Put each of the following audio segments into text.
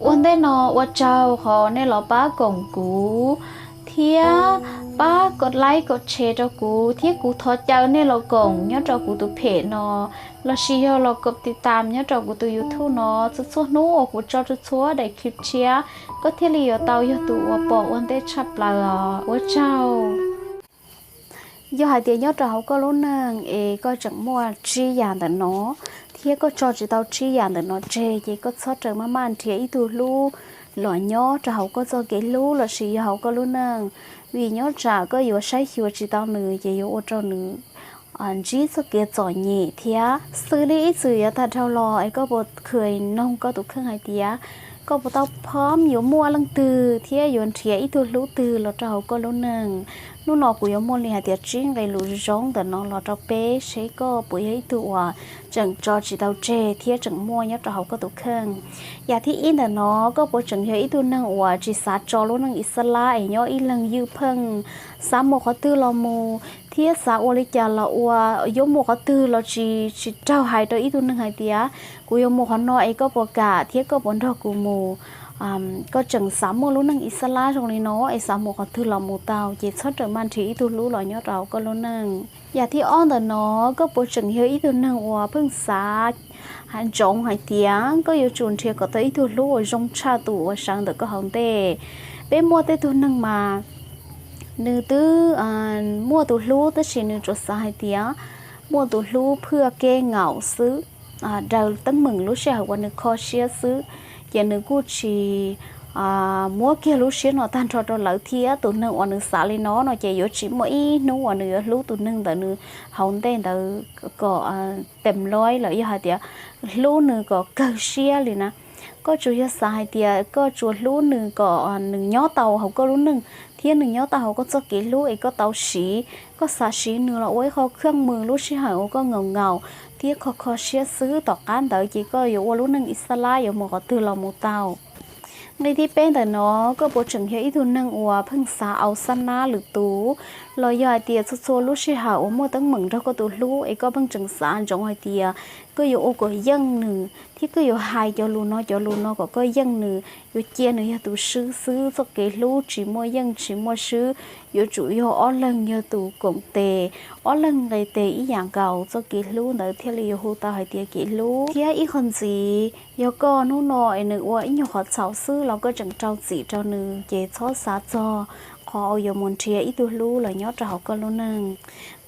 Ua ntej no ua tsaug qhov nej los pab koom kuv thiab pab kom like kom share rau kuv, thiab kuv thov caw nej los koom nyob rau kuv tus phem no, lossis yog los kom tiv tam nyob rau kuv tus YouTube no. Txhua txhua hnub uas kuv tso txhua txhua daim clip tshiab, koj thiaj li yuav tau yog tus uas pom ua ntej tshaj plaws os. Ua tsaug. Yog hais tias nyob rau hauv koj lub neej es koj tseem muaj tsib yam ntawm no, thiab koj tso tsis tau tsib yam ntawm no tseg, ces koj txhob raws maj maj nrhiav ib tug hlub los nyob rau hauv koj txoj kev hlub lossis yog hauv koj lub neej, vim nyob tsam koj yuav saib xyuas tsis tau nws ces yuav ua rau nws ntsib txoj kev txom nyem thiab. Xws li ib txwm yav tag dhau los es koj puas khwv noog koj tus kheej hais tias koj puas tau phom yuav muaj leej twg thiab yuav nrhiav ib tug hlub twg los rau hauv koj lub neej. Hnub no kuv yuav muaj li hais tias tsib nqe lus zoo ntawm no los rau peb seb koj puas yog ib tug uas tseem tso tsis tau tseg thiab tseem muaj nyob rau hauv koj tus kheej. Yam thib ib ntawm no, koj puas tseem yog ib tug neeg uas tsis xav tso lub neej ixab lab es nyob ib leeg ywj pheej, xav mus qhov twg los mus thiab xav ua li cas los ua, yuav mus qhov twg los tsis, tsis raug hais rau ib tug neeg hais tias kuv yuav mus qhov no es koj puas kam thiab koj puas nrog kuv mus. Koj tseem xav muaj lub neej ixab lab zoo li no es xav mus qhov twg los mus tau, ces txhob raws maj nrhiav ib tug hlub los nyob rau hauv koj lub neej. Yam thib ob ntawm no, koj puas tseem yog ib tug neeg uas pheej xav ntsoov hais tias koj yuav tsum nrhiav kom tau ib tug hlub uas zoo tshaj tus uas sawv ntawm koj hauv ntej. Peb muaj tej tug neeg mas nws twb muaj tus hlub tab sis nws tsuas xav hais tias muaj tus hlub phwj keb ngaum xwb, daws teeb meem lub sij hawm uas nws kho siab xwb, ces nws kuj tsis muab kiag lub siab no tag nrho rau lawv thiab. Tus neeg uas nws xav li no no ces yuav tsis muaj ib hnub uas nws yuav hlub tus neeg ntawd nws hauv ntej ntawd kom tem loj lawm, yog hais tias hlub nws kom kawg siab li na. Koj tsuas yog xav hais tias koj tsuas hlub nws kom nws nyob tau hauv koj lub neej thiab nws nyob tau hauv koj txoj kev hlub es koj tau siv. Koj xav siv nws los ua ib qho khaj mws lub sij hawm uas koj ngaum ngaum thiab kho kho siab xwb, tom qab ntawd ces koj yuav ua lub neej ixab lab yuav mus qhov twg los mus tau. Nqe thib peb ntawm no, koj puas tseem yog ib tug neeg uas pheej xav au xab nab lwm tus, los yog hais tias txhua txhua lub sij hawm uas muaj teeb meem nrog koj tus hlub es koj pheej tseem xav ntsoov hais tias koj yuav ua kom yeej nws thiab koj yuav hais cov lus no cov lus no kom koj yeej nws, yuav cia nws yog tus swb xwb. Txoj kev hlub tsis muaj yeej tsis muaj swb, yuav tsum yog ob leeg yog tus koom tes, ob leeg nqis tes ib yam nkaus txoj kev hlub ntawd thiaj li yuav hu tau hais tias kev hlub. Thiab ib qho ntxiv, yog koj hnub no es nws ua ib nyuag qhov txhaum xwb los koj tseem rau txim rau nws, ces txhob xav txog qhov uas yuav mus nrhiav ib tug hlub los nyob rau hauv koj lub neej.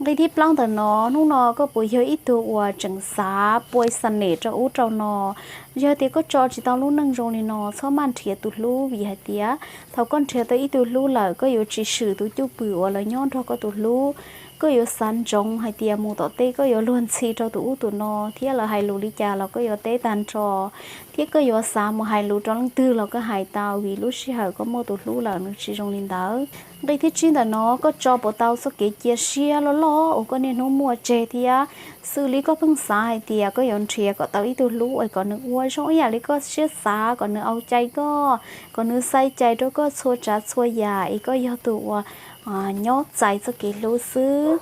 Nqe thib plaub ntawm no, hnub no koj puas yog ib tug uas tseem xav pua xa nem rau ub rau no? Yog tias koj tso tsis tau lub neej zoo li no, txhob maj nrhiav tus hlub, vim hais tias thaum koj nrhiav tau ib tug hlub lawm, koj yuav tsis swm tus cwj pwm uas lawv nyob nrog koj tus hlub. Koj yuav xav ntsoov hais tias mus tom tej koj yuav luag ntxhi rau tus ub tus no, thiab lawv hais lus li cas los koj yuav teb tag nrho, thiab koj yuav xav mus hais lus rau leej twg los koj hais tau, vim lub sij hawm koj muaj tus hlub lawm nws tsis zoo li ntawd. Nqe thib tsib ntawm no, koj tso puas tau txoj kev cia siab loj loj uas koj niaj hnub muaj tseg thiab? Xws li koj pheej xav hais tias koj yuav nrhiav kom tau ib tug hlub es kom nws ua zoo ib yam li koj siab xav, kom nws au cai koj, kom nws xaiv cai rau koj txhua tsav txhua yam es koj yog tus uas nyob txais txoj kev hlub xwb.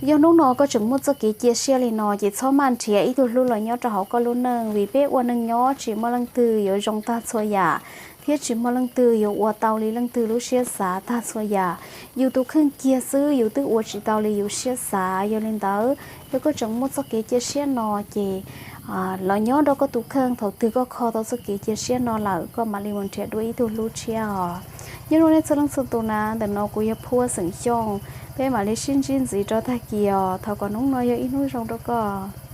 Yog hnub no koj tseem muaj txoj kev cia siab li no ces txhob maj nrhiav ib tug hlub los nyob rau hauv koj lub neej, vim peb ua neej nyob tsis muaj leej twg yuav zoo tag txhua yam, thiab tsis muaj leej twg yuav ua tau li leej twg lub siab xav tag txhua yam. Yus tus kheej kiag xwb yus twb ua tsis tau li yus siab xav. Yog li ntawd, yog koj tseem muaj txoj kev cia siab no ces los nyob nrog koj tus kheej, thaum twg koj kho tau txoj kev cia siab no lawm koj mam li mus nrhiav dua ib tug hlub tshiab os. Nyob zoo nej txhua leej txhua tus na, ntawm no kuv yog Phuaj xeem Xyooj, peb mam li sib ntsib ntxiv rau tag kis os. Thov kom hnub no yog ib hnub zoo rau koj.